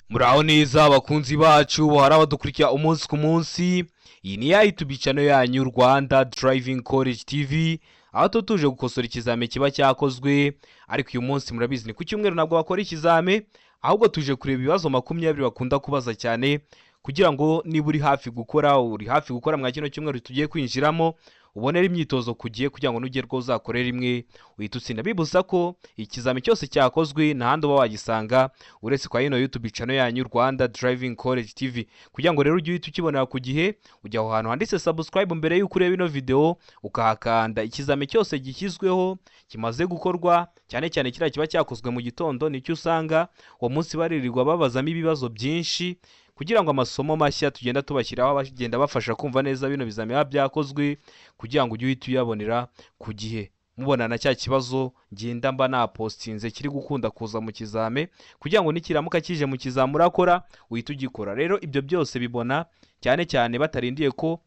Muraho neza abakunzi bacu, hari abadukurikira umunsi ku munsi. Iyi ni ya YouTube channel yanyu, Rwanda Driving College TV, aho tuba tuje gukosora ikizame kiba cyakozwe. Ariko uyu munsi murabizi ni ku cyumweru, ntabwo bakora ikizame, ahubwo tuje kureba ibibazo 20 bakunda kubaza cyane, kugira ngo niba uri hafi gukora mwa kino cyumweru tugiye kwinjiramo, ubonere imyitozo ku gihe, kugira ngo nugerwaho uzakore rimwe uhite utsinda. Bibutsa ko ikizami cyose cyakozwe nta handi uba wagisanga uretse kwa ino YouTube channel yanyu, Rwanda Driving College TV. Kugira ngo rero ujye uhita ukibonera ku gihe, ujya aho hantu handitse subscribe mbere y'uko ureba ino video, ukahakanda. Ikizami cyose gishyizweho kimaze gukorwa, cyane cyane kiriya kiba cyakozwe mu gitondo, nicyo usanga uwo munsi baririrwa babazamo ibibazo byinshi, kugira ngo amasomo mashya tugenda tubashyiraho bagenda bafasha kumva neza bino bizami biba byakozwe, kugira ngo ujye uhita uyabonera ku gihe. Mubona na cya kibazo ngenda mba napostinze kiri gukunda kuza mu kizame, kugira ngo nikiramuka kije mu kizame urakora uhite ugikora. Rero ibyo byose bibona cyane cyane batarindiye ko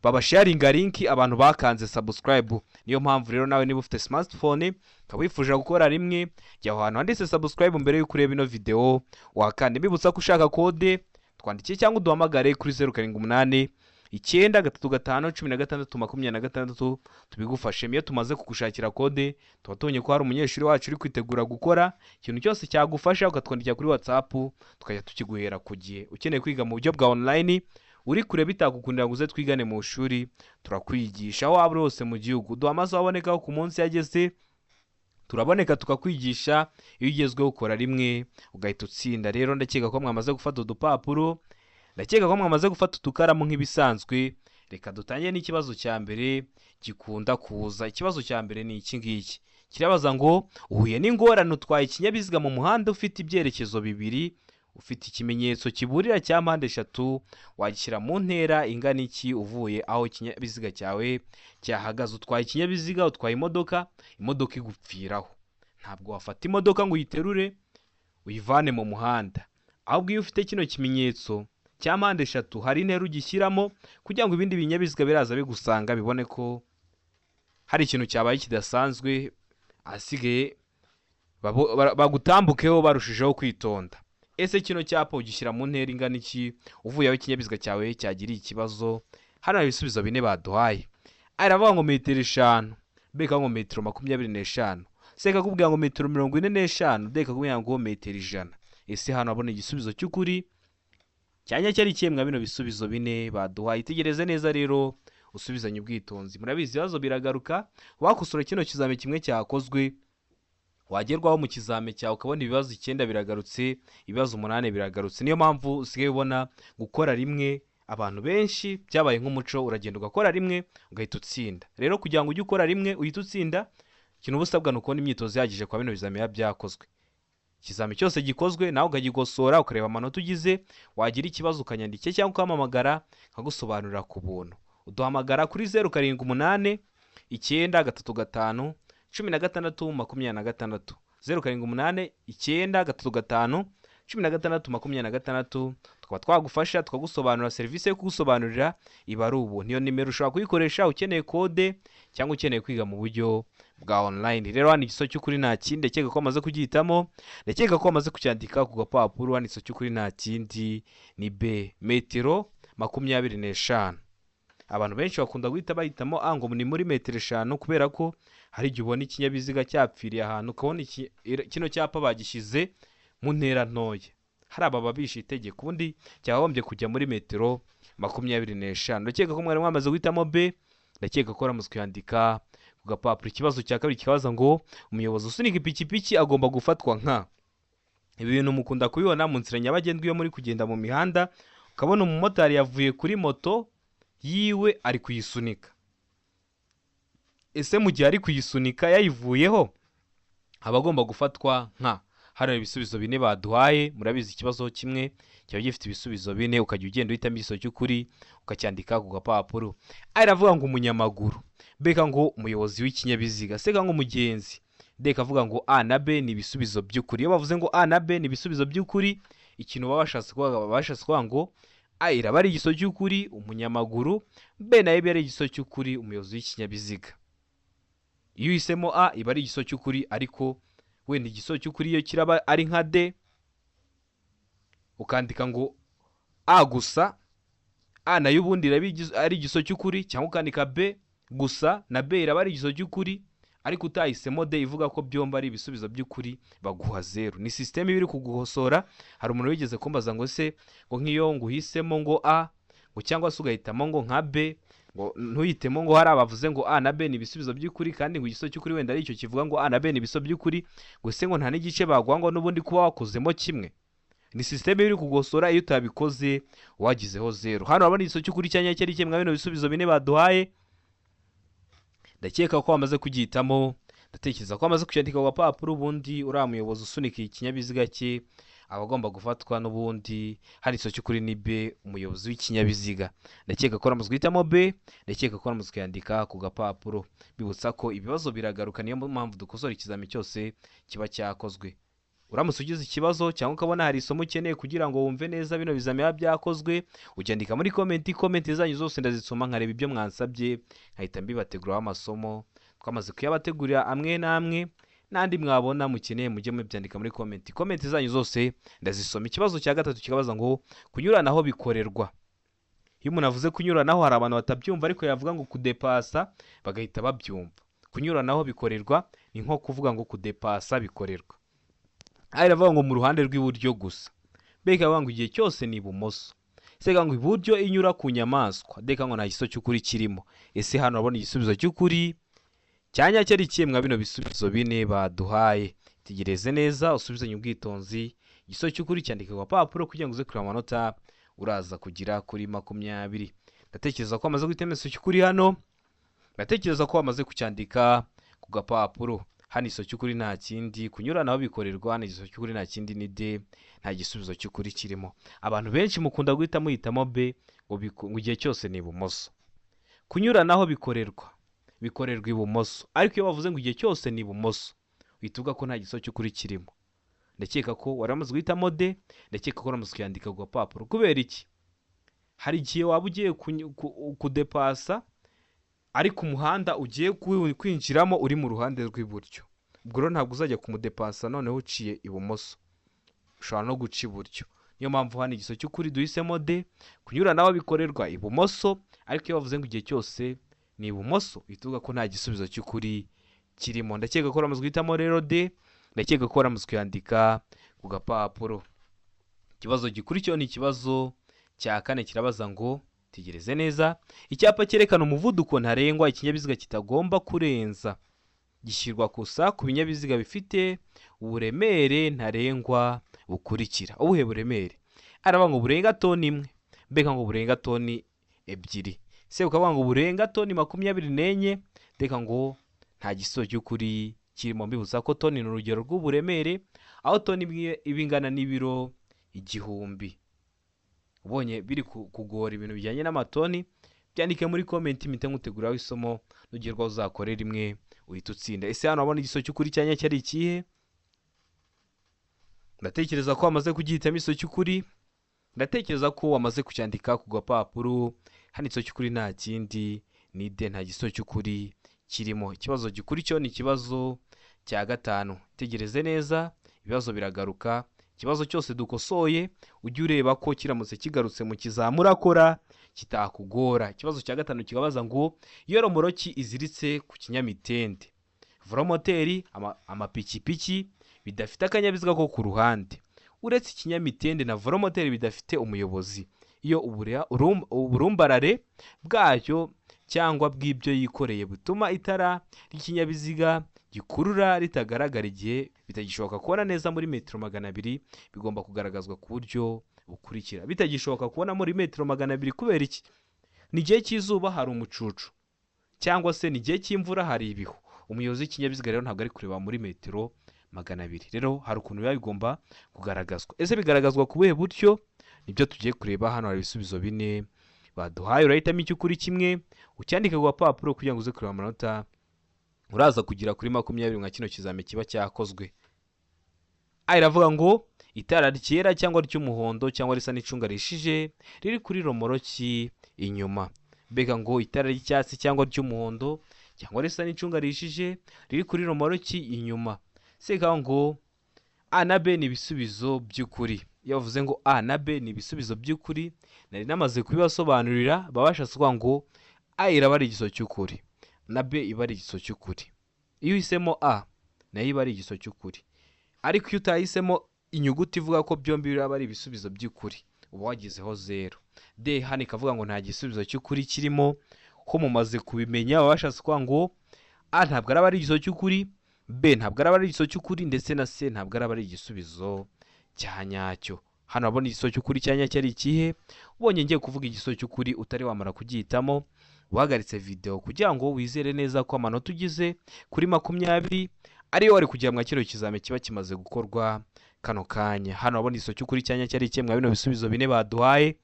babasharinga link abantu bakanze subscribe. Niyo mpamvu rero nawe niba ufite smartphone ukaba wifuje gukora rimwe, jya aho hantu handitse subscribe mbere y'uko ureba ino video wakanda. Mbibutsa ko ushaka kode, twandikiye cyangwa uduhamagare kuri 0789351626, tubigufashemo. Iyo tumaze kugushakira kode, tuba tubonye ko hari umunyeshuri wacu uri kwitegura gukora. Ikintu cyose cyagufasha, ukatwandikira kuri WhatsApp, tukajya tukiguhera ku gihe. Ukeneye kwiga mu buryo bwa online, uri kure bitakukundira ngo uze twigane mu ishuri, turakwigisha aho waba uri hose mu gihugu. Duha amasaha abonekaho ku munsi yageze, turaboneka tukakwigisha. Iyo ugezweho ukora rimwe ugahita utsinda. Rero ndakeka ko mwamaze gufata udupapuro, ndakeka ko mwamaze gufata udukaramu nk'ibisanzwe. Reka dutangire n'ikibazo cya mbere gikunda kuza. Ikibazo cya mbere ni iki ngiki, kirabaza ngo: uhuye n'ingorane, utwaye ikinyabiziga mu muhanda ufite ibyerekezo bibiri, ufite ikimenyetso kiburira cya mpande eshatu, wagishyira mu ntera ingana iki uvuye aho ikinyabiziga cyawe cyahagaze? Utwaye ikinyabiziga, utwaye imodoka, imodoka igupfiraho. Ntabwo wafata imodoka ngo uyiterure uyivane mu muhanda, ahubwo iyo ufite kino kimenyetso cya mpande eshatu, hari intera ugishyiramo kugira ngo ibindi binyabiziga biraza bigusanga bibone ko hari ikintu cyabaye kidasanzwe, ahasigaye bagutambukeho barushijeho kwitonda. Ese kino cyapa ugishyira mu ntera ingana iki uvuye aho ikinyabiziga cyawe cyagiriye ikibazo? Hano hari ibisubizo bine baduhaye. Aravuga ngo metero 5, B ngo metero 25, C kakubwira ngo metero 45, D kakubwira ngo metero 100. Ese hano abona igisubizo cy'ukuri cyanya cyari ikihe mwa bino bisubizo bine baduhaye? Itegereze neza rero, usubizanye ubwitonzi. Murabizi ibibazo biragaruka. Wakosora kino kizami kimwe cyakozwe, wagerwaho mu kizami cyawe ukabona ibibazo icyenda biragarutse, ibibazo umunani biragarutse. Niyo mpamvu usigaye ubona gukora rimwe abantu benshi byabaye nk'umuco. Uragenda ugakora rimwe ugahita utsinda. Rero kugira ngo ujye ukora rimwe uhite utsinda, ikintu uba usabwa ni ukubona imyitozo ihagije kwa bino bizami biba byakozwe. Ikizami cyose gikozwe nawe ukagikosora, ukareba amanota ugize. Wagira ikibazo ukanyandikira cyangwa ukampamagara nkagusobanurira ku buntu. Uduhamagara kuri 0789351626, 0789351626, tukaba twagufasha tukagusobanurira. Serivisi yo kugusobanurira iba ari ubu. Niyo nimero ushobora kuyikoresha ukeneye kode cyangwa ukeneye kwiga mu buryo bwa online. Rero hano igisubizo cy'ukuri nta kindi, ndakeka ko wamaze kugihitamo, ndakeka ko wamaze kucyandika ku gapapuro. Hano igisubizo cy'ukuri nta kindi ni B, metero 25. Abantu benshi bakunda guhita bahitamo A ngo ni muri metero 5, kubera ko hari igihe ubona ikinyabiziga cyapfiriye ahantu, ukabona kino cyapa bagishyize mu ntera ntoya. Hari aba bishe itegeko, ubundi cyakagombye kujya muri metero 25. Ndakeka ko mwari mwamaze guhitamo B, ndakeka ko waramaze kuyandika ku gapapuro. Ikibazo cya kabiri kikabaza ngo: umuyobozi usunika ipikipiki agomba gufatwa nka. Ibi bintu mukunda kubibona mu nzira nyabagendwa, iyo muri kugenda mu mihanda ukabona umumotari yavuye kuri moto yiwe ari kuyisunika. Ese mu gihe ari kuyisunika yayivuyeho, aba agomba gufatwa nka? Hano hari ibisubizo bine baduhaye. Murabizi ikibazo kimwe kiba gifite ibisubizo bine, ukajya ugenda uhitamo igisubizo cy'ukuri ukacyandika ku gapapuro. A iravuga ngo umunyamaguru, B ngo umuyobozi w'ikinyabiziga, C ngo umugenzi, D ikavuga ngo A na B ni ibisubizo by'ukuri. Iyo bavuze ngo A na B ni ibisubizo by'ukuri, ikintu baba bashatse kuvuga ngo A iraba ari igisubizo cy'ukuri, umunyamaguru, B nayo iba ari igisubizo cy'ukuri, umuyobozi w'ikinyabiziga. Iyo uhisemo A iba ari igisubizo cy'ukuri, ariko wenda igisubizo cy'ukuri iyo kiraba ari nka D. Ukandika ngo A gusa, A nayo ubundi iraba ari igisubizo cy'ukuri, cyangwa ukandika B gusa, na B iraba ari igisubizo cy'ukuri, ariko utahisemo D ivuga ko byombi ari ibisubizo by'ukuri, baguha 0. Ni sisiteme iba iri kugukosora. Hari umuntu wigeze kumbaza ngo se ngo nk'iyo nguhisemo ngo A ngo cyangwa se ugahitamo ngo nka B, ngo ntuhitemo ngo hari abavuze ngo A na B ni ibisubizo by'ukuri, kandi ngo igisubizo cy'ukuri wenda ari icyo kivuga ngo A na B ni ibisubizo by'ukuri, ngo se ngo nta n'igice baguha ngo n'ubundi kuba wakozemo kimwe. Ni sisiteme iri kugosora, iyo utabikoze wagizeho 0. Hano urabona igisubizo cy'ukuri cya nyacyo ari kimwe bino bisubizo bine baduhaye. Ndakeka ko wamaze kugihitamo, ndatekereza ko wamaze kucyandika ku gapapuro. Ubundi uriya muyobozi usunika ikinyabiziga cye aba agomba gufatwa n'ubundi. Hano igisubizo cy'ukuri ni B, umuyobozi w'ikinyabiziga. Ndakeka ko wamaze guhitamo B, ndakeka ko wamaze kuyandika ku gapapuro. Bibutsa ko ibibazo biragaruka, niyo mpamvu dukosora ikizami cyose kiba cyakozwe. Uramutse ugize ikibazo cyangwa ukabona hari isomo ukeneye kugira ngo wumve neza bino bizami biba byakozwe, ucyandika muri comment. Comment zanyu zose ndazisoma, nkareba ibyo mwansabye, nkahita mbibateguraho amasomo. Twamaze kuyabategurira amwe n'amwe, n'andi mwabona mukeneye mujye mubyandika muri comment. Comment zanyu zose ndazisoma. Ikibazo cya gatatu kikabaza ngo kunyuranaho bikorerwa. Iyo umuntu avuze kunyuranaho hari abantu batabyumva, ariko yavuga ngo kudepasa bagahita babyumva. Kunyuranaho bikorerwa ni nko kuvuga ngo kudepasa bikorerwa. A iravuga ngo mu ruhande rw'iburyo gusa, B ikavuga ngo igihe cyose ni ibumoso, C ikavuga ngo iburyo inyura ku nyamaswa, D ikavuga ngo nta gisubizo cy'ukuri kirimo. Ese hano urabona igisubizo cy'ukuri cya nyacyo ari ikihe mwa bino bisubizo bine baduhaye? Tegereze neza, usubizanye ubwitonzi. Igisubizo cy'ukuri cyandika ku gapapuro kugira ngo uze kureba amanota uraza kugira kuri 20. Ndatekereza ko wamaze guhitamo igisubizo cy'ukuri hano, ndatekereza ko wamaze kucyandika ku gapapuro. Hano igisubizo cy'ukuri nta kindi, kunyuranaho bikorerwa, hano igisubizo cy'ukuri nta kindi ni D, nta gisubizo cy'ukuri kirimo. Abantu benshi mukunda guhita muhitamo B ngo igihe cyose ni ibumoso. Kunyuranaho bikorerwa ibumoso, ariko iyo bavuze ngo igihe cyose ni ibumoso, uhita uvuga ko nta gisubizo cy'ukuri kirimo. Ndakeka ko wari wamaze guhitamo D, ndakeka ko wari wamaze kuyandika ku gapapuro. Kubera iki? Hari igihe waba ugiye kudepasa, ariko umuhanda ugiye kwinjiramo uri mu ruhande rw'iburyo. Ubwo rero ntabwo uzajya kumudepasa noneho uciye ibumoso, ushobora no guca iburyo. Niyo mpamvu hano igisubizo cy'ukuri duhisemo D, kunyuranaho bikorerwa ibumoso, ariko iyo bavuze ngo igihe cyose ni ibumoso, uhita uvuga ko nta gisubizo cy'ukuri kirimo. Ndakeka ko wamaze guhitamo rero D, ndakeka ko waramaze kuyandika ku gapapuro. Ikibazo gikurikiyeho ni ikibazo cya kane, kirabaza ngo tegereze neza, icyapa cyerekana umuvuduko ntarengwa ikinyabiziga kitagomba kurenza gishyirwa gusa ku binyabiziga bifite uburemere ntarengwa bukurikira. Ubuhe buremere? Aravuga ngo burenga toni 1, mbega ngo burenga toni 2, se ukavuga ngo burenga toni 24, reka ngo nta gisubizo cy'ukuri kirimo. Mbibutsa ko toni ni urugero rw'uburemere, aho toni imwe iba ingana n'ibiro 1000. Ubonye biri kugora ibintu bijyanye n'amatoni, byandike muri comment, mpite nkuteguraho isomo, nugerwaho uzakore rimwe uhita utsinda. Ese hano wabona igisubizo cy'ukuri cya nyacyo ari ikihe? Ndatekereza ko wamaze kugihitamo igisubizo cy'ukuri, ndatekereza ko wamaze kucyandika ku gapapuro. Hano igisubizo cy'ukuri nta kindi ni D, nta gisubizo cy'ukuri kirimo. Ikibazo gikurikiyeho ni ikibazo cya gatanu. Tegereze neza, ibibazo biragaruka. Ikibazo cyose dukosoye ujye ureba ko kiramutse kigarutse mu kizami urakora kitakugora. Ikibazo cya gatanu kikabaza ngo iyo romoroki iziritse ku kinyamitende, velomoteri, amapikipiki bidafite akanyabiziga ko ku ruhande, uretse ikinyamitende na velomoteri bidafite umuyobozi, iyo uburumbarare bwacyo cyangwa bw'ibyo yikoreye butuma itara ry'ikinyabiziga gikurura ritagaragara igihe bitagishoboka kubona neza muri metero 200, bigomba kugaragazwa ku buryo bukurikira. Bitagishoboka kubona muri metero 200 kubera iki? Ni igihe cy'izuba hari umucucu, cyangwa se ni igihe cy'imvura hari ibihu. Umuyobozi w'ikinyabiziga rero ntabwo ari kureba muri metero 200. Rero hari ukuntu biba bigomba kugaragazwa. Ese bigaragazwa ku buhe buryo? Nibyo tugiye kureba. Hano hari ibisubizo bine baduhaye, urahitamo icy'ukuri kimwe ucyandike ku gapapuro kugira ngo uze kureba amanota uraza kugira kuri 20 nka kino kizami kiba cyakozwe. A iravuga ngo itara ryera cyangwa ry'umuhondo cyangwa risa n'icunga rishije riri kuri romoroki inyuma. Mbega ngo itara ry'icyatsi cyangwa ry'umuhondo cyangwa risa n'icunga rishije riri kuri romoroki inyuma. Seka ngo A na B ni ibisubizo by'ukuri. Iyo bavuze ngo A na B ni ibisubizo by'ukuri, nari namaze kubibasobanurira, baba bashatse kuvuga ngo A iraba ari igisubizo cy'ukuri na B iba ari igisubizo cy'ukuri. Iyo uhisemo A, nayo iba ari igisubizo cy'ukuri, ariko iyo utahisemo inyuguti ivuga ko byombi biraba ari ibisubizo by'ukuri, uba wagizeho 0. D hano ikavuga ngo nta gisubizo cy'ukuri kirimo, ko mumaze kubimenya, baba bashatse kuvuga ngo A ntabwo araba ari igisubizo cy'ukuri, B ntabwo araba ari igisubizo cy'ukuri, ndetse na C ntabwo araba ari igisubizo cya nyacyo. Hano urabona igisubizo cy'ukuri cya nyacyo ari ikihe? Ubonye ngiye kuvuga igisubizo cy'ukuri utari wamara kugihitamo, uhagaritse video kugira ngo wizere neza ko amanota ugize kuri 20 ariyo wari kugira mwa kino kizame kiba kimaze gukorwa kano kanya. Hano urabona igisubizo cy'ukuri cya nyacyo ari ikihe mwa bino bisubizo bine baduhaye?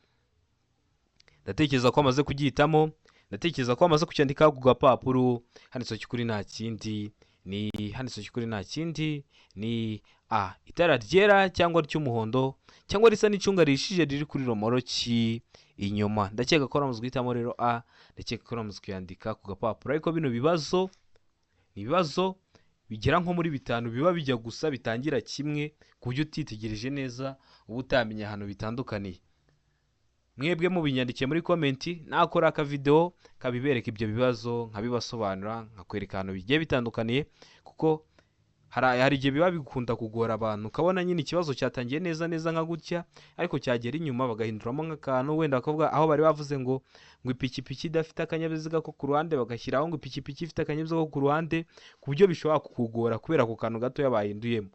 Ndatekereza ko wamaze kugihitamo, ndatekereza ko wamaze kucyandika ku gapapuro. Hano igisubizo cy'ukuri nta kindi ni, hano igisubizo cy'ukuri nta kindi ni A, itara ryera cyangwa ry'umuhondo cyangwa risa n'icunga rihishije riri kuri romoroki inyuma. Ndakeka ko wamaze guhitamo rero A, ndakeka ko wamaze kuyandika ku gapapuro. Ariko bino bibazo ni ibibazo bigera nko muri 5 biba bijya gusa, bitangira kimwe, ku buryo utitegereje neza uba utamenya ahantu bitandukaniye. Mwebwe mubinyandikiye muri comment, nakora akavideo kabibereka ibyo bibazo, nkabibasobanura, nkakwereka ahantu bigiye bitandukaniye, kuko hari igihe biba bikunda kugora abantu, ukabona nyine ikibazo cyatangiye neza neza nka gutya, ariko cyagera inyuma bagahinduramo nk'akantu, wenda bakavuga aho bari bavuze ngo ipikipiki idafite akanyabiziga ko ku ruhande, bagashyiraho ngo ipikipiki ifite akanyabiziga ko ku ruhande, ku buryo bishobora kukugora kubera ako kantu gatoya bahinduyemo.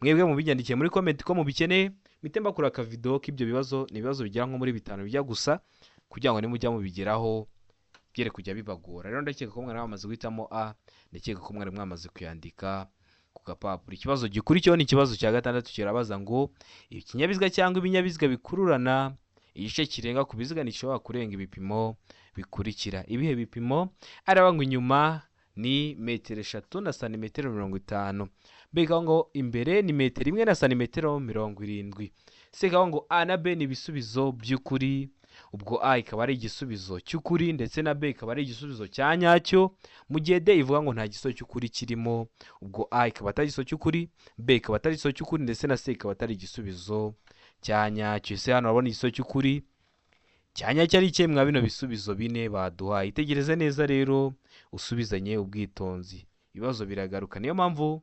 Mwebwe mubinyandikiye muri comment ko mubikeneye, mpite mbakora akavideo k'ibyo bibazo. Ni ibibazo bigera nko muri 5 bijya gusa, kugira ngo nimujya mubigeraho byere kujya bibagora. Rero ndakeka ko mwari mwamaze guhitamo A, ndakeka ko mwari mwamaze kuyandika ku gapapuro. Ikibazo gikurikiyeho ni ikibazo cya 6, kirabaza ngo ikinyabiziga cyangwa ibinyabiziga bikururana igice kirenga ku biziga ntigishobora kurenga ibipimo bikurikira. Ibihe bipimo? Araba ngo inyuma ni metero 3 na santimetero 50, mbega ngo imbere ni metero 1 na santimetero 70. Sekaho ngo A na B ni ibisubizo by'ukuri, ubwo A ikaba ari igisubizo cy'ukuri ndetse na B ikaba ari igisubizo cya nyacyo, mu gihe D ivuga ngo nta gisubizo cy'ukuri kirimo, ubwo A ikaba atari igisubizo cy'ukuri, B ikaba atari igisubizo cy'ukuri, ndetse na C ikaba atari igisubizo cya nyacyo. Ese hano urabona igisubizo cy'ukuri cya nyacyo ari ikihe mwa bino bisubizo bine baduhaye? Itegereze neza rero, usubizanye ubwitonzi, ibibazo biragaruka. Niyo mpamvu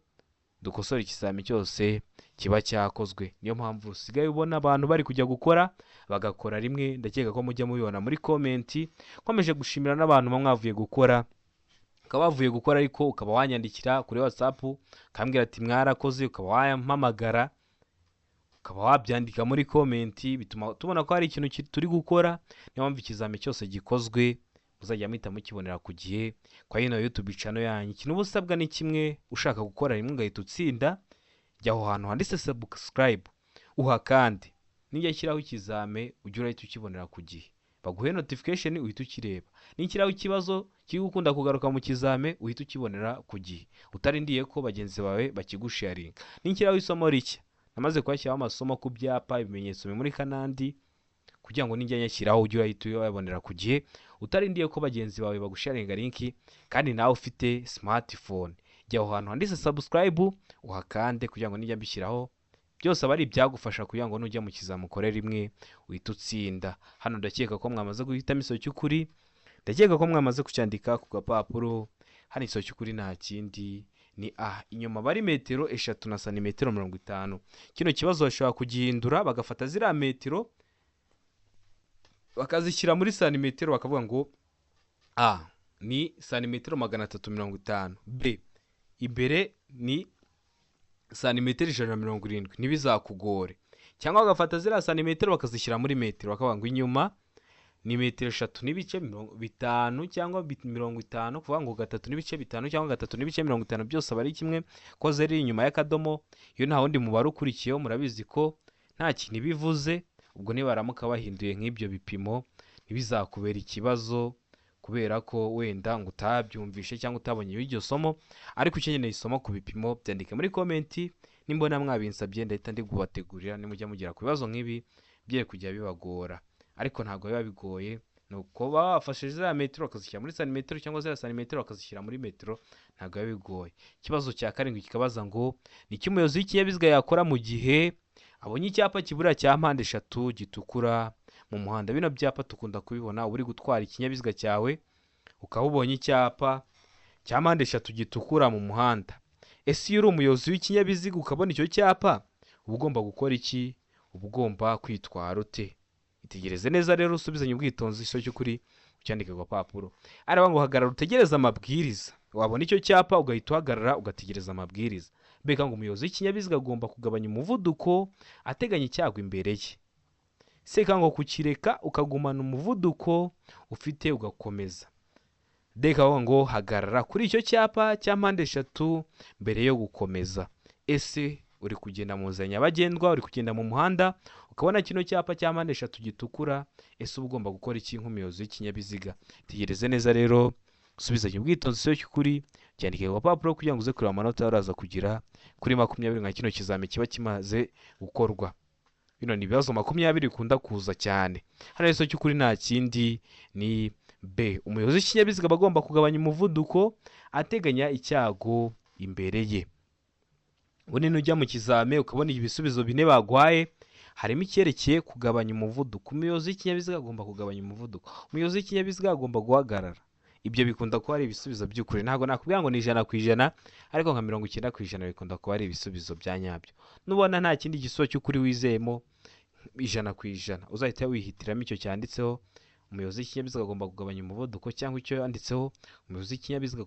dukosora ikizami cyose kiba cyakozwe, niyo mpamvu usigaye ubona abantu bari kujya gukora bagakora rimwe. Ndakeka ko mujya mubibona muri comment. Nkomeje gushimira n'abantu baba mwavuye gukora, ukaba wavuye gukora ariko ukaba wanyandikira kuri WhatsApp ukambwira ati mwarakoze, ukaba wampamagara, ukaba wabyandika muri comment, bituma tubona ko hari ikintu turi gukora. Niyo mpamvu ikizami cyose gikozwe muzajya muhita mukibonera ku gihe kwa ino YouTube channel yanyu. Ikintu uba usabwa ni kimwe, ushaka gukora rimwe ugahita utsinda, jya aho hantu handitse subscribe uhakande, nijya shyiraho ikizame ujye urahita ukibonera ku gihe, baguhe notification uhita ukireba. Nikiraho ikibazo kiri gukunda kugaruka mu kizame uhita ukibonera ku gihe, utarindiye ko bagenzi bawe bakigusharinga. Nikiraho isomo rishya, namaze kuhashyiraho amasomo ku byapa, ibimenyetso bimurika n'andi, kugira ngo nijya nyashyiraho ujye urahita uyabonera ku gihe, utarindiye ko bagenzi bawe bagusharinga link, kandi nawe ufite smartphone. Jya aho hantu handitse subscribe uhakande, kugira ngo nijya mbishyiraho byose aba ari ibyagufasha, kugira ngo nujya mu kizami ukore rimwe uhite utsinda. Hano ndakeka ko mwamaze guhitamo igisubizo cy'ukuri, ndakeka ko mwamaze kucyandika ku gapapuro. Hano igisubizo cy'ukuri nta kindi ni A, inyuma bari metero 3 na santimetero 50. Kino kibazo bashobora kugihindura bagafata ziriya metero bakazishyira muri santimetero, bakavuga ngo A ni santimetero 350, B imbere ni santimetero 170, ntibizakugore. Cyangwa bagafata ziriya santimetero bakazishyira muri metero, bakavuga ngo inyuma ni metero 3 n'ibice 50 cyangwa 50, kuvuga ngo 3.5 cyangwa 3.50, byose aba ari kimwe, ko zeri inyuma y'akadomo. Iyo nta wundi mubare ukurikiyeho murabizi ko nta kintu bivuze. Ubwo nibaramuka bahinduye nk'ibyo bipimo ntibizakubera ikibazo, kubera ko wenda ngo utabyumvishe cyangwa utabonye iryo somo. Ariko ukeneye isomo ku bipimo byandike muri comment, nimbona mwabinsabye ndahita ndigubategurira. Nimujya mugera ku bibazo nk'ibi byere kujya bibagora, ariko ntabwo biba bigoye, ni uko baba bafashe ziriya metero bakazishyira muri santimetero cyangwa ziriya santimetero bakazishyira muri metero, ntabwo biba bigoye. Ikibazo cya 7 kikabaza ngo ni iki umuyobozi w'ikinyabiziga yakora mu gihe Abonye icyapa kibura cya mpande eshatu gitukura mu muhanda. Bino byapa tukunda kubibona uba uri gutwara ikinyabiziga cyawe, ukaba ubonye icyapa cya mpande eshatu gitukura mu muhanda. Ese iyo uri umuyobozi w'ikinyabiziga ukabona icyo cyapa, uba ugomba gukora iki? Uba ugomba kwitwara ute? Itegereze neza rero, usubizanye ubwitonzi icyo cy'ukuri, ucyandike ku gapapuro. Aravuga ngo hagarara utegereze amabwiriza. Wabona icyo cyapa ugahita uhagarara ugategereza amabwiriza. Mbega ngo umuyobozi w'ikinyabiziga agomba kugabanya umuvuduko ateganya icyago imbere ye. Seka ngo kukireka ukagumana umuvuduko ufite ugakomeza. Deka ngo hagarara kuri icyo cyapa cya mpande eshatu mbere yo gukomeza. Ese uri kugenda mu nzira nyabagendwa, uri kugenda mu muhanda ukabona kino cyapa cya mpande eshatu gitukura, ese uba ugomba gukora iki nk'umuyobozi w'ikinyabiziga? Tegereze neza rero, usubizanye ubwitonzi icyo cy'ukuri, cyandike ku gapapuro kugira ngo uze kureba amanota uraza kugira kuri 20 nka kino kizami kiba kimaze gukorwa. Bino ni ibibazo 20 bikunda kuza cyane. Hano rero cy'ukuri nta kindi ni B. Umuyobozi w'ikinyabiziga aba agomba kugabanya umuvuduko ateganya icyago imbere ye. Ubundi nujya mu kizame ukabona ibisubizo bine baguhaye, harimo icyerekeye kugabanya umuvuduko. Umuyobozi w'ikinyabiziga agomba kugabanya umuvuduko. Umuyobozi w'ikinyabiziga agomba guhagarara. Ibyo bikunda kuba ari ibisubizo by'ukuri. Ntabwo nakubwira ngo ni 100%, ariko nka 90% bikunda kuba ari ibisubizo bya nyabyo. Nubona nta kindi gisubizo cy'ukuri wizeyemo 100%, uzahita wihitiramo icyo cyanditseho umuyobozi w'ikinyabiziga agomba kugabanya umuvuduko, cyangwa icyo yanditseho umuyobozi w'ikinyabiziga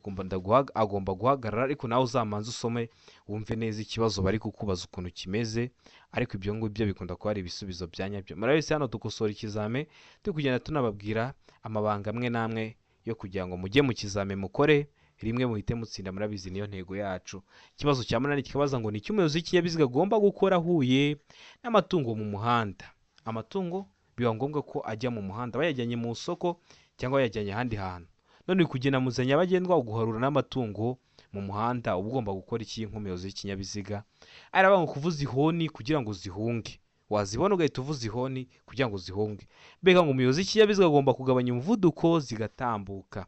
agomba guhagarara. Ariko nawe uzamanze usome wumve neza ikibazo bari kukubaza ukuntu kimeze, ariko ibyo ngibyo bikunda kuba ari ibisubizo bya nyabyo. Murabizi hano dukosora ikizame turi kugenda tunababwira amabanga amwe n'amwe yo kugira ngo mujye mu kizame mukore rimwe muhite mutsinda. Murabizi niyo ntego yacu. Ikibazo cya 8 kikabaza ngo ni iki umuyobozi w'ikinyabiziga agomba gukora ahuye n'amatungo mu muhanda? Amatungo biba ngombwa ko ajya mu muhanda, bayajyanye mu isoko cyangwa bayajyanye ahandi hantu. None kugenda mu nzira nyabagendwa uguharura n'amatungo mu muhanda, uba ugomba gukora iki nk'umuyobozi w'ikinyabiziga? Aravuga ngo kuvuza ihoni kugira ngo zihunge. Wazibona ugahita uvuza ihoni kugira ngo zihunge. Mbega ngo umuyobozi w'ikinyabiziga agomba kugabanya umuvuduko zigatambuka.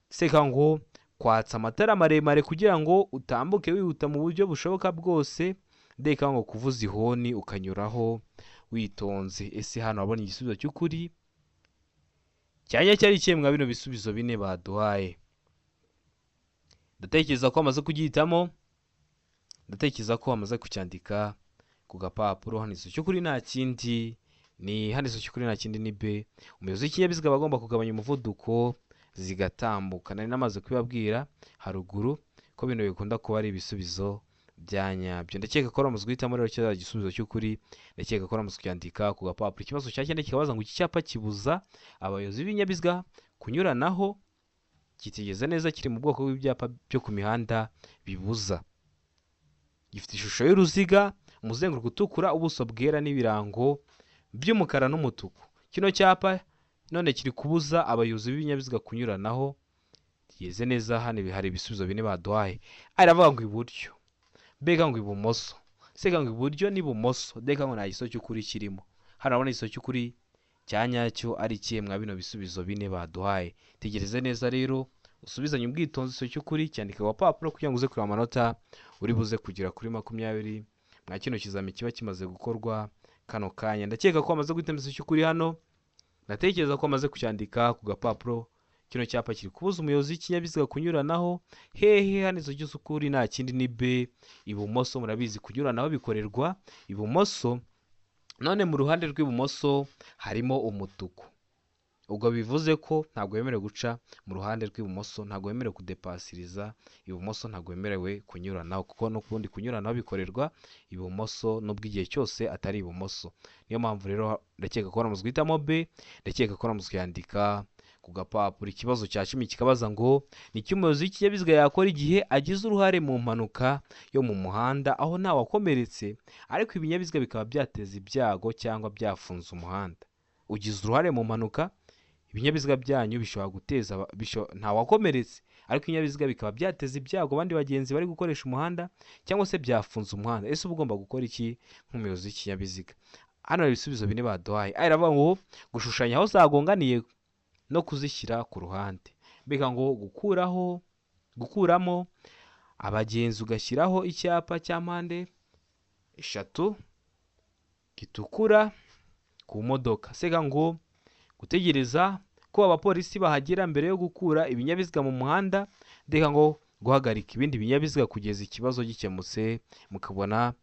Seka ngo kwatsa amatara maremare kugira ngo utambuke wihuta mu buryo bushoboka bwose. Ndeka ngo kuvuza ihoni ukanyuraho witonze. Ese hano wabona igisubizo cy'ukuri cyanya cyari ikihe mwa bino bisubizo bine baduhaye? Ndatekereza ko amaze kugihitamo, ndatekereza ko amaze kucyandika ku gapapuro. Hano igisubizo cy'ukuri nta kindi ni hano igisubizo cy'ukuri nta kindi ni B. Umuyobozi w'ikinyabiziga aba agomba kugabanya umuvuduko zigatambuka. Nari namaze kubibabwira haruguru ko bino bikunda kuba ari ibisubizo bya nyabyo. Ndakeka ko uramaze guhitamo rero kiriya gisubizo cy'ukuri, ndakeka ko uramaze kucyandika ku gapapuro. Ikibazo cya 9 kikabaza ngo iki cyapa kibuza abayobozi b'ibinyabiziga kunyuranaho kitigeze neza, kiri mu bwoko bw'ibyapa byo ku mihanda bibuza. Gifite ishusho y'uruziga, umuzenguruko utukura, ubuso bwera n'ibirango by'umukara n'umutuku. Kino cyapa none kiri kubuza abayobozi b'ibinyabiziga kunyuranaho. Kigeze neza, hano hari ibisubizo bine baduhaye. Aravuga ngo iburyo, mbega ngo ibumoso, seka ngo iburyo n'ibumoso, ndeka ngo nta gisubizo cy'ukuri kirimo. Hano urabona igisubizo cy'ukuri cya nyacyo ari ikihe mwa bino bisubizo bine baduhaye? Tegereze neza rero, usubizanye ubwitonzi igisubizo cy'ukuri, cyandike ku gapapuro kugira ngo uze kureba amanota uri buze kugera kuri 20 mwa kino kizami kiba kimaze gukorwa kano kanya. Ndakeka ko amaze guhitamo igisubizo cy'ukuri hano, ndatekereza ko amaze kucyandika ku gapapuro. Kino cyapa kiri kubuza umuyobozi w'ikinyabiziga kunyuranaho hehe? Hano igisubizo cy'ukuri nta kindi ni B, ibumoso. Murabizi kunyuranaho bikorerwa ibumoso. None mu ruhande rw'ibumoso harimo umutuku, ubwo bivuze ko ntabwo wemerewe guca mu ruhande rw'ibumoso, ntabwo wemerewe kudepasiriza ibumoso, ntabwo wemerewe kunyuranaho, kuko n'ukundi kunyuranaho bikorerwa ibumoso nubwo igihe cyose atari ibumoso. Niyo mpamvu rero ndakeka ko uramaze guhitamo B, ndakeka ko uramaze kuyandika ku gapapuro. Ikibazo cya 10 kikabaza ngo ni iki umuyobozi w'ikinyabiziga yakora igihe agize uruhare mu mpanuka yo mu muhanda aho ntawakomeretse ariko ibinyabiziga bikaba byateza ibyago cyangwa byafunze umuhanda? Ugize uruhare mu mpanuka, ibinyabiziga byanyu bishobora guteza ntawakomeretse ariko ibinyabiziga bikaba byateza ibyago abandi bagenzi bari gukoresha umuhanda cyangwa se byafunze umuhanda. Ese uba ugomba gukora iki nk'umuyobozi w'ikinyabiziga? Hano hari ibisubizo bine baduhaye. Aravuga ngo gushushanya aho zagonganiye no kuzishyira ku ruhande, mbega ngo gukuramo abagenzi ugashyiraho icyapa cya mpande eshatu gitukura ku modoka. Sega ngo gutegereza ko abapolisi bahagera mbere yo gukura ibinyabiziga mu muhanda. Ndeka ngo guhagarika ibindi binyabiziga kugeza ikibazo gikemutse mukabona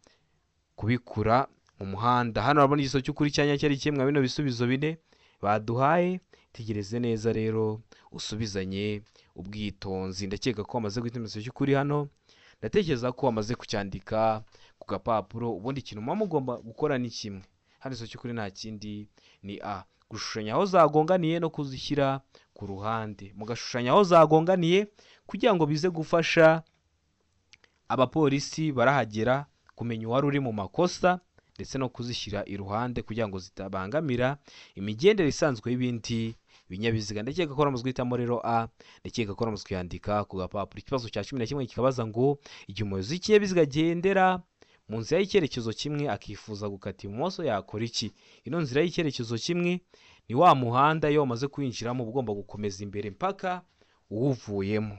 kubikura mu muhanda. Hano urabona igisubizo cy'ukuri cya nyacyo ari kimwe bino bisubizo bine baduhaye. Tegereze neza rero usubizanye ubwitonzi. Ndakeka ko wamaze guhita igisubizo cy'ukuri hano, ndatekereza ko wamaze kucyandika ku gapapuro. Ubundi ikintu muba mugomba gukora ni kimwe, hano igisubizo cy'ukuri nta kindi ni A, gushushanya aho zagonganiye no kuzishyira ku ruhande. Mugashushanya aho zagonganiye kugira ngo bize gufasha abapolisi barahagera kumenya uwari uri mu makosa, ndetse no kuzishyira iruhande kugira ngo zitabangamira imigendere isanzwe y'ibindi binyabiziga. Ndakeka ko wamaze guhitamo rero A, ndakeka ko wamaze kuyandika ku gapapuro. Ikibazo cya 11 kikabaza ngo igihe umuyobozi w'ikinyabiziga agendera mu nzira y'icyerekezo kimwe akifuza gukata ibumoso yakora iki? Ino nzira y'icyerekezo kimwe ni wa muhanda iyo wamaze kwinjiramo uba ugomba gukomeza imbere mpaka uwuvuyemo,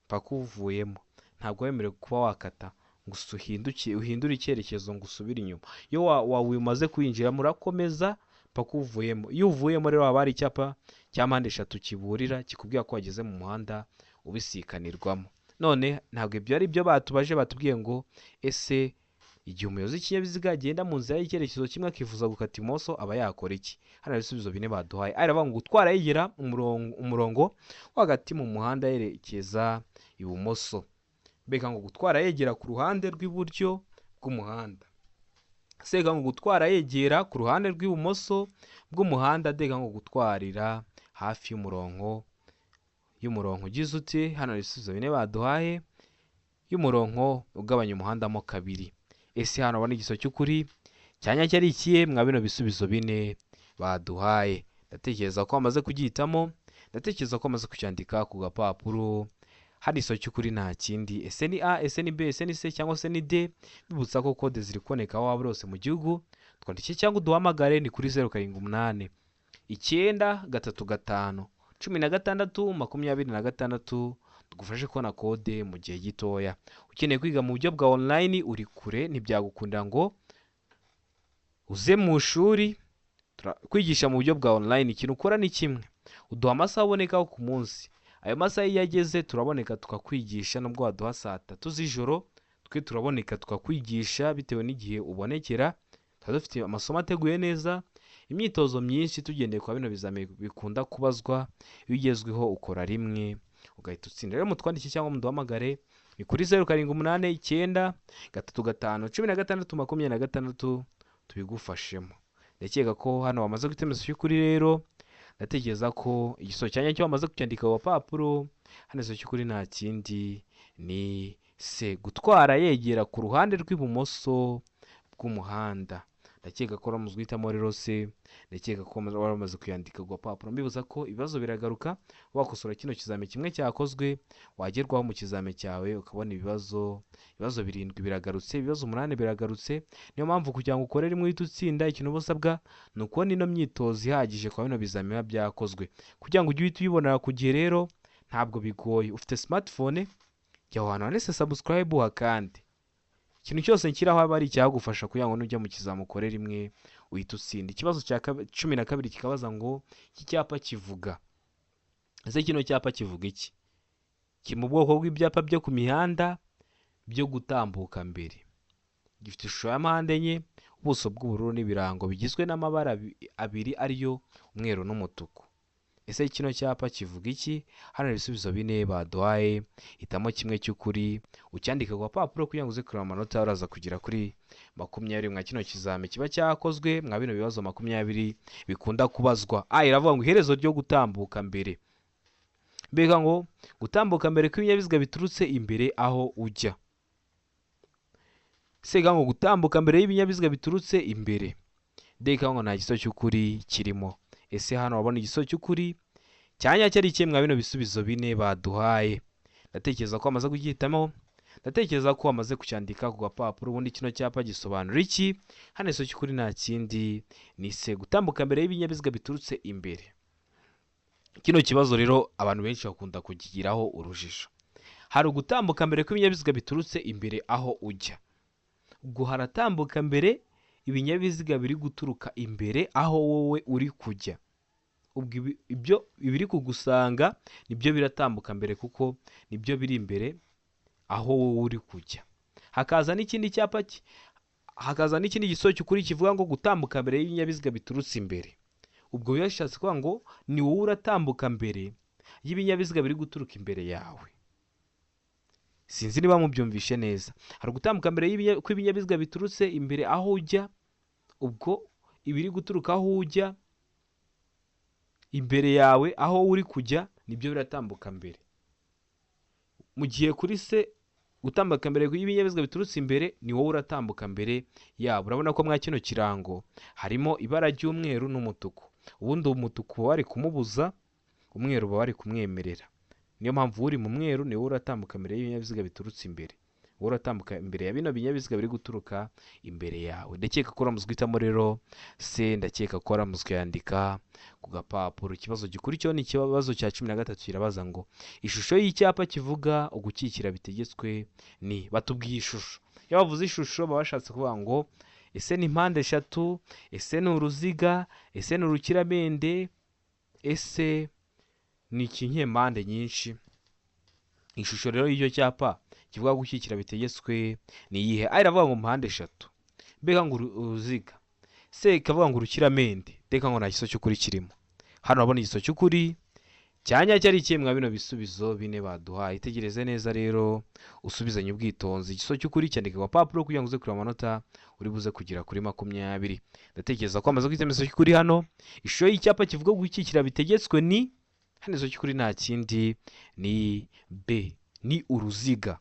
mpaka uwuvuyemo. Ntabwo wemerewe kuba wakata ngo uhindure icyerekezo ngo usubire inyuma. Iyo umaze kwinjiramo urakomeza mpaka uvuyemo. Iyo uvuyemo rero haba hari icyapa cya mpande eshatu kiburira kikubwira ko wageze mu muhanda ubisikanirwamo. None ntabwo ibyo ari byo batubaje, batubwiye ngo ese igihe umuyobozi w'ikinyabiziga agenda mu nzira y'icyerekezo kimwe akifuza gukata imoso aba yakora iki? Hano hari ibisubizo bine baduhaye. Aravuga ngo gutwara yegera umurongo wo hagati mu muhanda yerekeza ibumoso. Mbega ngo gutwara yegera ku ruhande rw'iburyo bw'umuhanda. Sega ngo gutwara yegera ku ruhande rw'ibumoso bw'umuhanda. Dega ngo gutwarira hafi y'umurongo ugize uti. Hano hari ibisubizo bine baduhaye y'umurongo ugabanya umuhanda mo kabiri. Ese hano ubona igisubizo cy'ukuri cya nyacyo ari ikihe mwa bino bisubizo bine baduhaye? Ndatekereza ko wamaze kugihitamo, ndatekereza ko wamaze kucyandika ku gapapuro. Hano igisubizo cy'ukuri nta kindi, ese ni A, ese ni B, ese ni C cyangwa se ni D? Bibutsa ko kode ziri kuboneka aho waba uri hose mu gihugu. Twandike cyangwa uduhamagare ni kuri 0 7 8 9 3 5 16 26, tugufashe kubona kode mu gihe gitoya. Ukeneye kwiga mu buryo bwa online uri kure ntibyagukundira ngo uze mu ishuri, kwigisha mu buryo bwa online ikintu ukora ni kimwe, uduha amasaha abonekaho ku munsi. Ayo masaha iyo ageze turaboneka tukakwigisha, nubwo waduha saa 3 z'ijoro twe turaboneka tukakwigisha bitewe n'igihe ubonekera. Tuba dufite amasomo ateguye neza, imyitozo myinshi tugendeye kwa bino bizami bikunda kubazwa. Iyo ugezweho ukora rimwe ugahita utsinda. Rero mutwandike cyangwa muduhamagare ni kuri 0 7 8 9 3 5 16 26 tubigufashemo. Ndakeka ko hano wamaze guhitamo igisubizo cy'ukuri rero, ndatekereza ko igisubizo cya nyacyo wamaze kucyandika ku gapapuro. Hano igisubizo cy'ukuri nta kindi ni C, gutwara yegera ku ruhande rw'ibumoso bw'umuhanda. Ndakeka ko wamaze guhitamo rero C, ndakeka ko wamaze kuyandika ku gapapuro. Mbibuza ko ibibazo biragaruka, wakosora kino kizami kimwe cyakozwe, wagerwaho mu kizami cyawe ukabona ibibazo 7 biragarutse, ibibazo 8 biragarutse. Niyo mpamvu kugira ngo ukore rimwe uhite utsinda, ikintu uba usabwa ni ukubona ino myitozo ihagije kwa bino bizami biba byakozwe, kugira ngo ujye uhita uyibonera ku gihe. Rero ntabwo bigoye, ufite smartphone, jya aho hantu handitse subscribe uhakande. Ikintu cyose nshyiraho aba ari icyagufasha kugira ngo nujya mu kizami ukore rimwe uhite utsinda. Ikibazo cya 12 kikabaza ngo iki cyapa kivuga, ese kino cyapa kivuga iki? Kiri mu bwoko bw'ibyapa byo ku mihanda byo gutambuka mbere, gifite ishusho ya mpande enye, ubuso bw'ubururu n'ibirango bigizwe n'amabara abiri ariyo umweru n'umutuku. Ese kino cyapa kivuga iki? Hano ibisubizo bine baduhaye, hitamo kimwe cy'ukuri ucyandike ku gapapuro kugira ngo uze kureba amanota uraza kugera kuri 20 mwa kino kizami kiba cyakozwe mwa bino bibazo 20 bikunda kubazwa. A iravuga ngo iherezo ryo gutambuka mbere, mbega ngo gutambuka mbere kw'ibinyabiziga biturutse imbere aho ujya. Sega ngo gutambuka mbere y'ibinyabiziga biturutse imbere. Deka ngo nta gisubizo cy'ukuri kirimo. Ese hano wabona igisubizo cy'ukuri cya nyacyo ari ikihe mwa bino bisubizo bine baduhaye? Ndatekereza ko wamaze kugihitamo, ndatekereza ko wamaze kucyandika ku gapapuro. Ubundi kino cyapa gisobanura iki? Hano igisubizo cy'ukuri nta kindi ni se, gutambuka mbere y'ibinyabiziga biturutse imbere. Kino kibazo rero abantu benshi bakunda kugigiraho urujijo. Hari ugutambuka mbere kw'ibinyabiziga biturutse imbere aho ujya, ubwo haratambuka mbere ibinyabiziga biri guturuka imbere aho wowe uri kujya. Ubwo ibyo ibiri kugusanga nibyo biratambuka mbere kuko nibyo biri imbere aho wowe uri kujya. Hakaza n'ikindi cyapa, hakaza n'ikindi gisubizo cy'ukuri kivuga ngo gutambuka mbere y'ibinyabiziga biturutse imbere. Ubwo yashatse kuvuga ngo ni wowe uratambuka mbere y'ibinyabiziga biri guturuka imbere yawe. Sinzi niba mubyumvishe neza. Hari gutambuka mbere kw'ibinyabiziga biturutse imbere aho ujya, ubwo ibiri guturuka aho ujya imbere yawe aho uri kujya nibyo biratambuka mbere. Mu gihe kuri se gutambuka mbere y'ibinyabiziga biturutse imbere ni wowe uratambuka mbere yabo. Urabona ko mwa kino kirango harimo ibara ry'umweru n'umutuku. Ubundi umutuku bari kumubuza, umweru bari kumwemerera. Niyo mpamvu uri mu mweru ni wowe uratambuka mbere y'ibinyabiziga biturutse imbere. Wowe uratambuka imbere ya bino binyabiziga biri guturuka imbere yawe. Ndakeka ko uramutse uhitamo rero se, ndakeka ko uramutse uyandika ku gapapuro. Ikibazo gikurikiyeho ni ikibazo cya 13 kirabaza ngo ishusho y'icyapa kivuga ugukikira bitegetswe ni. Batubwiye ishusho. Iyo bavuze ishusho baba bashatse kuvuga ngo ese ni mpande eshatu, ese ni uruziga, ese ni urukiramende, ese ni ikinyempande nyinshi. Ishusho rero y'icyo cyapa kivuga gukikira bitegetswe ni iyihe? A iravuga ngo mpande eshatu, B ngo uruziga, C ikavuga ngo urukiramende, D ngo nta gisubizo cy'ukuri kirimo. Hano urabona igisubizo cy'ukuri cyanya cyari ikihe mwa bino bisubizo bine baduhaye. Itegereze neza rero usubizanye ubwitonzi. Igisubizo cy'ukuri cyandika ku gapapuro kugira ngo uze kureba amanota uri buze kugera kuri 20. Ndatekereza ko amaze guhitamo igisubizo cy'ukuri hano. Ishusho y'icyapa kivuga gukikira bitegetswe ni, hano igisubizo cy'ukuri nta kindi ni B, ni uruziga.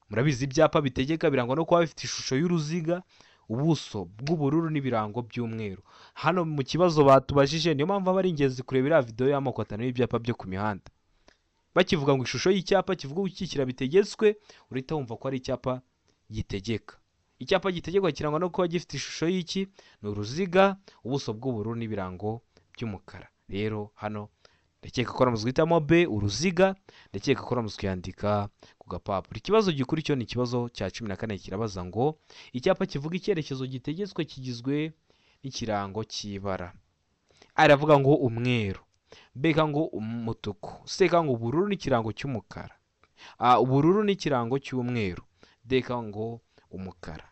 Murabizi ibyapa bitegeka birangwa no kuba bifite ishusho y'uruziga, ubuso bw'ubururu n'ibirango by'umweru. Hano mu kibazo batubajije, niyo mpamvu aba ari ingenzi kureba iriya video y'amoko 5 y'ibyapa byo ku mihanda. Bakivuga ngo ishusho y'icyapa kivuga gukikira bitegetswe, urahita wumva ko ari icyapa gitegeka. Icyapa gitegekwa kirangwa no kuba gifite ishusho y'iki? Ni uruziga, ubuso bw'ubururu n'ibirango by'umukara. Rero hano ndakeka ko uramutse uhitamo B, uruziga. Ndakeka ko uramutse uyandika ku gapapuro. Ikibazo gikurikiyeho ni ikibazo cya 14 kirabaza ngo icyapa kivuga icyerekezo gitegetswe kigizwe n'ikirango cy'ibara. A iravuga ngo umweru, B ngo umutuku, C ngo ubururu n'ikirango cy'umukara, A ubururu n'ikirango cy'umweru, D ngo umukara.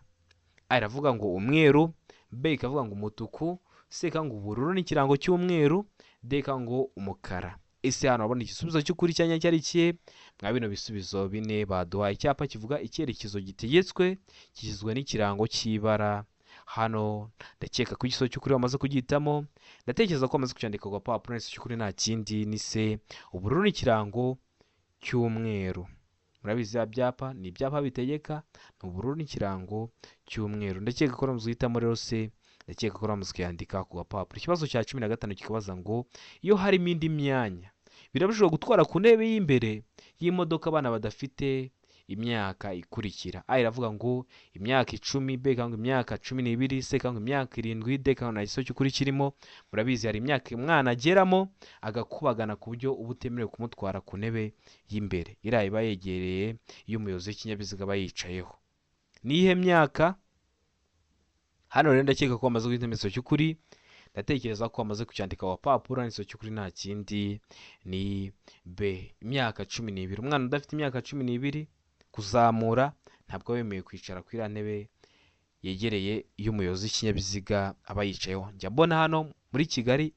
A iravuga ngo umweru, B ikavuga ngo umutuku, C ngo ubururu n'ikirango cy'umweru, D ngo umukara. Ese hano urabona igisubizo cy'ukuri cyanya cyari ikihe mwa bino bisubizo bine baduhaye? Icyapa kivuga icyerekezo gitegetswe kigizwe n'ikirango cy'ibara. Hano ndakeka ko igisubizo cy'ukuri bamaze kugihitamo. Ndatekereza ko bamaze kucyandika ku gapapuro. Igisubizo cy'ukuri nta kindi ni C, ubururu n'ikirango cy'umweru. Murabizi ya byapa ni ibyapa bitegeka, ni ubururu n'ikirango cy'umweru. Ndakeka ko uramutse uhitamo rero C. Ndakeka ko uramutse ukayandika ku gapapuro. Ikibazo cya 15 kikabaza ngo iyo harimo indi myanya birabujijwe gutwara ku ntebe y'imbere y'imodoka abana badafite imyaka ikurikira. A iravuga ngo imyaka 10, B ngo imyaka 12, C ngo imyaka 7, D ngo nta gisubizo cy'ukuri kirimo. Murabizi hari imyaka umwana ageramo agakubagana ku buryo uba utemerewe kumutwara ku ntebe y'imbere, iriya iba yegereye iyo umuyobozi w'ikinyabiziga aba yicayeho. Ni iyihe myaka? Hano rero ndakeka ko bamaze guhitamo igisubizo cy'ukuri. Ndatekereza ko bamaze kucyandika ku gapapuro. Igisubizo cy'ukuri nta kindi ni B, imyaka 12. Umwana udafite imyaka 12 kuzamura ntabwo aba yemerewe kwicara kuri iriya ntebe yegereye iyo umuyobozi w'ikinyabiziga aba yicayeho. Njya mbona hano muri Kigali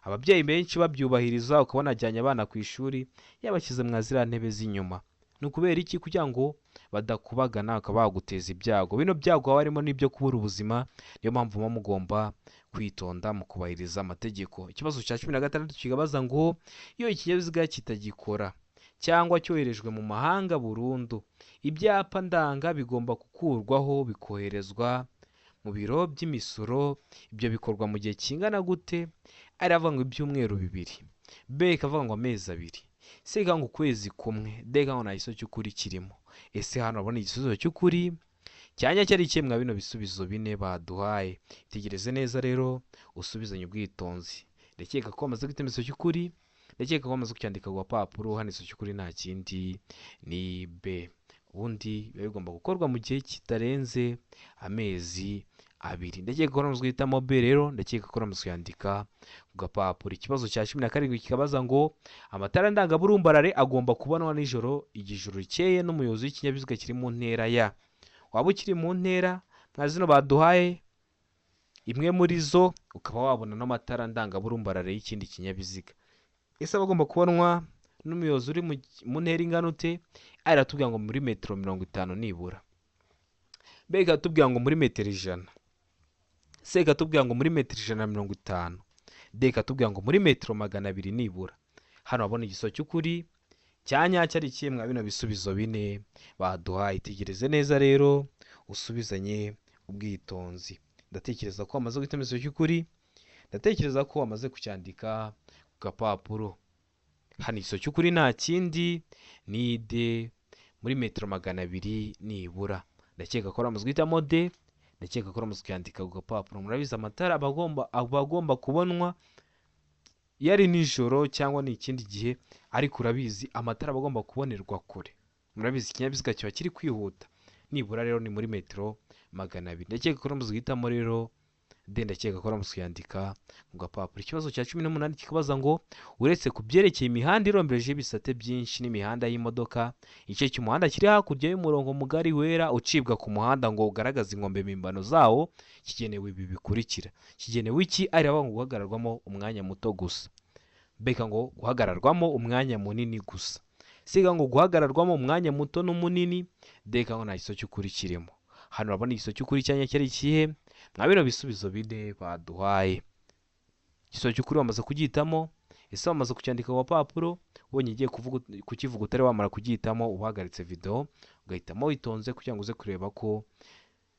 ababyeyi benshi babyubahiriza, ukabona ajyanye abana ku ishuri yabashyize mwa ziriya ntebe z'inyuma. Ni ukubera iki? Kugira ngo badakubagana bakaba baguteza ibyago. Bino byago haba harimo n'ibyo kubura ubuzima, niyo mpamvu muba mugomba kwitonda mu kubahiriza amategeko. Ikibazo cya 16 kibaza ngo iyo ikinyabiziga kitagikora cyangwa cyoherejwe mu mahanga burundu, ibyapa ndanga bigomba gukurwaho bikoherezwa mu biro by'imisoro. Ibyo bikorwa mu gihe kingana gute? A iravuga ngo ibyumweru 2, B ikavuga ngo amezi 2, C ikavuga ngo ukwezi kumwe, D ikavuga ngo nta gisubizo cy'ukuri kirimo. Ese hano urabona igisubizo cy'ukuri cyanya cyari ikihe mwa bino bisubizo bine baduhaye? Itegereze neza rero usubizanye ubwitonzi. Ndakeka ko bamaze guhitamo igisubizo cy'ukuri. Ndakeka ko bamaze kucyandika ku gapapuro. Hano igisubizo cy'ukuri nta kindi ni B. Ubundi biba bigomba gukorwa mu gihe kitarenze amezi abiri. Ndakeka ko uramaze guhitamo B rero, ndakeka ko uramaze kuyandika ku gapapuro. Ikibazo cya 17 kikabaza ngo amatara ndangaburumbarare agomba kubonwa nijoro igihe ijoro rikeye n'umuyobozi w'ikinyabiziga kiri mu ntera ya. Waba ukiri mu ntera nka zino baduhaye, imwe muri zo ukaba wabona n'amatara ndangaburumbarare y'ikindi kinyabiziga. Ese aba agomba kubonwa n'umuyobozi uri mu ntera ingana ute? A iratubwira ngo muri metero 50 nibura, B ikatubwira ngo muri metero 100, C ikatubwira ngo muri metero 150, D ikatubwira ngo muri metero 200 nibura. Hano wabona igisubizo cy'ukuri cya nyacyo ari ikihe mwa bino bisubizo bine baduhaye? Itegereze neza rero usubizanye ubwitonzi. Ndatekereza ko wamaze guhitamo igisubizo cy'ukuri, ndatekereza ko wamaze kucyandika ku gapapuro. Hano igisubizo cy'ukuri nta kindi ni D, muri metero 200 nibura. Ndakeka ko wamaze guhitamo D, ndakeka ko wamaze kuyandika ku gapapuro. Murabizi amatara aba agomba kubonwa iyo ari nijoro cyangwa ni ikindi gihe, ariko urabizi amatara aba agomba kubonerwa kure. Murabizi ikinyabiziga kiba kiri kwihuta, nibura rero ni muri metero 200. Ndakeka ko wamaze guhitamo rero D, ndakeka ko wamaze kuyandika ku gapapuro. Ikibazo cya 18 kikabaza ngo uretse ku byerekeye imihanda irombereje ibisate byinshi n'imihanda y'imodoka, igice cy'umuhanda kiri hakurya y'umurongo mugari wera ucibwa ku muhanda ngo ugaragaze inkombe mpimbano zawo kigenewe ibi bikurikira. Kigenewe iki? Ari ngo guhagararwamo umwanya muto gusa, B ngo guhagararwamo umwanya munini gusa, C ngo guhagararwamo umwanya muto n'umunini, D ngo nta gisubizo cy'ukuri kirimo. Hano urabona igisubizo cy'ukuri cyanya cyari ikihe mwa bino bisubizo bine baduhaye? Igisubizo cy'ukuri wamaze kugihitamo, ese wamaze kucyandika ku gapapuro? Ubonye ugiye kukivuga utari wamara kugihitamo, uhagaritse video ugahitamo witonze kugira ngo uze kureba ko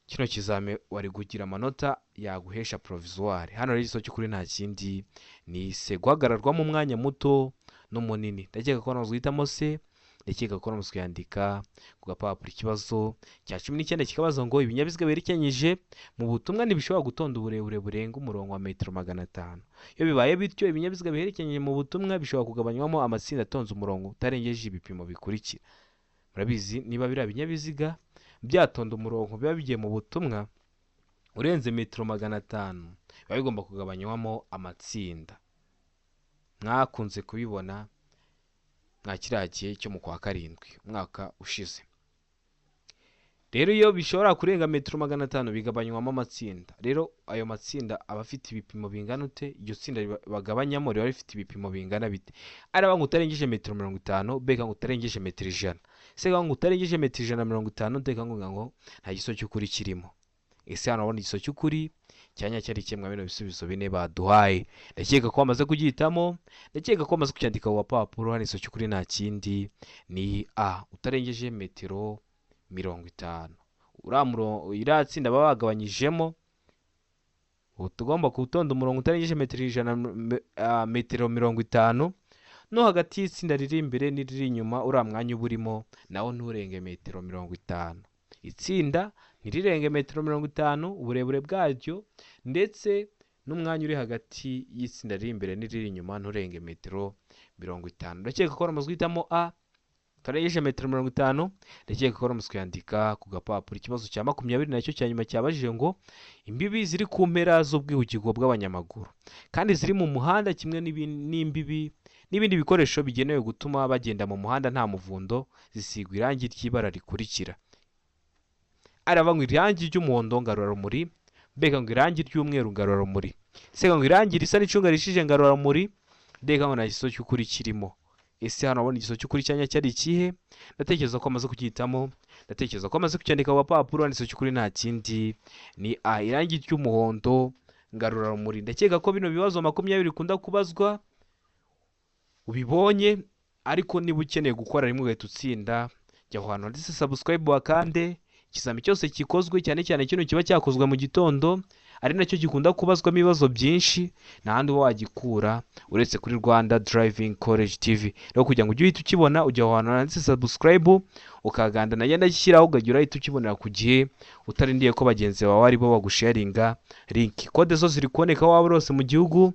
kino kizame wari kugira amanota yaguhesha provisoire. Hano rero igisubizo cy'ukuri nta kindi ni C, guhagararwamo umwanya muto n'umunini. Ndakeka ko wamaze guhitamo C, ndakeka ko wamaze kuyandika ku gapapuro. Ikibazo cya 19 kikabaza ngo ibinyabiziga berekeranyije mu butumwa ntibishobora gutonda uburebure burenga umurongo wa metero 500. Iyo bibaye bityo, ibinyabiziga biherekeranyije mu butumwa bishobora kugabanywamo amatsinda atonze umurongo utarengeje ibipimo bikurikira. Murabizi niba biriya binyabiziga byatonda umurongo biba bigiye mu butumwa urenze metero 500, biba bigomba kugabanywamo amatsinda. Mwakunze kubibona mwa kiriya gihe cyo mu kwa karindwi umwaka ushize. Rero iyo bishobora kurenga metero 500 bigabanywamo amatsinda. Rero ayo matsinda aba afite ibipimo bingana ute? Iryo tsinda bagabanyamo riba rifite ibipimo bingana bite? Araba ngo utarengeje metero 50, B ngo utarengeje metero 100, C ngo utarengeje metero 150, D ngo nta gisubizo cy'ukuri kirimo. Ese hano urabona igisubizo cy'ukuri cyanya cyari kimwe bino bisubizo bine baduhaye? Ndakeka ko wamaze kugihitamo, ndakeka ko wamaze kucyandika ku gapapuro. Hano igisubizo cy'ukuri nta kindi ni A, utarengeje metero 50. Iriya tsinda baba bagabanyijemo, tugomba gutonda umurongo utarengeje metero 100, metero 50, no hagati y'itsinda riri imbere n'iriri inyuma uriya mwanya uba urimo nawo nturenge metero 50. Itsinda ntirirenge metero 50 uburebure bwaryo, ndetse n'umwanya uri hagati y'itsinda riri imbere n'iriri inyuma nturenge metero 50. Ndakeka ko wamaze guhitamo A, utarengeje metero 50. Ndakeka ko wamaze kuyandika ku gapapuro. Ikibazo cya 20 nacyo cya nyuma cyabajije ngo imbibi ziri ku mpera z'ubwihugiko bw'abanyamaguru kandi ziri mu muhanda kimwe n'imbibi n'ibindi bikoresho bigenewe gutuma bagenda mu muhanda nta muvundo zisigwa irangi ry'ibara rikurikira. Arava ngo irangi ry'umuhondo ngarurarumuri, B ngo irangi ry'umweru ngarurarumuri, C ngo irangi risa n'icunga rishije ngarurarumuri, D ngo nta gisubizo cy'ukuri kirimo. Ese hano urabona igisubizo cy'ukuri cyanya cyari ikihe? Ndatekereza ko amaze kugihitamo, ndatekereza ko amaze kucyandika ku gapapuro. Igisubizo cy'ukuri nta kindi ni A, irangi ry'umuhondo ngarurarumuri. Ndakeka ko bino bibazo 20 bikunda kubazwa ubibonye, ariko niba ukeneye gukora rimwe ugahita utsinda, jya aho hantu handitse subscribe wakande. Ikizami cyose gikozwe, cyane cyane kino kiba cyakozwe mu gitondo ari nacyo gikunda kubazwamo ibibazo byinshi, nta handi uba wagikura uretse kuri Rwanda Driving College TV. Rero kugira ngo ujye uhita ukibona, ujya aho hantu handitse subscribe ukaganda, najya ndashyiraho ukajya urahita ukibonera ku gihe utarindiye ko bagenzi bawe aribo bagusharinga link. Kode zo ziri kuboneka aho waba uri hose mu gihugu,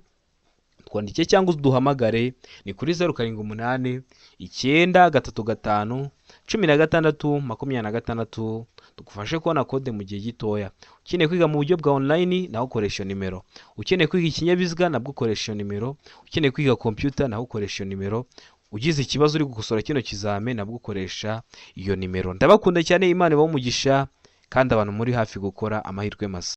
twandike cyangwa uduhamagare ni kuri 0 7 8 9 3 5 16 26, tugufashe kubona kode mu gihe gitoya. Ukeneye kwiga mu buryo bwa online, naho ukoresha iyo nimero. Ukeneye kwiga ikinyabiziga, nabwo ukoresha iyo nimero. Ukeneye kwiga computer, naho ukoresha iyo nimero. Ugize ikibazo uri gukosora kino kizame, nabwo ukoresha iyo nimero. Ndabakunda cyane, Imana ibahe umugisha, kandi abantu muri hafi gukora, amahirwe masa.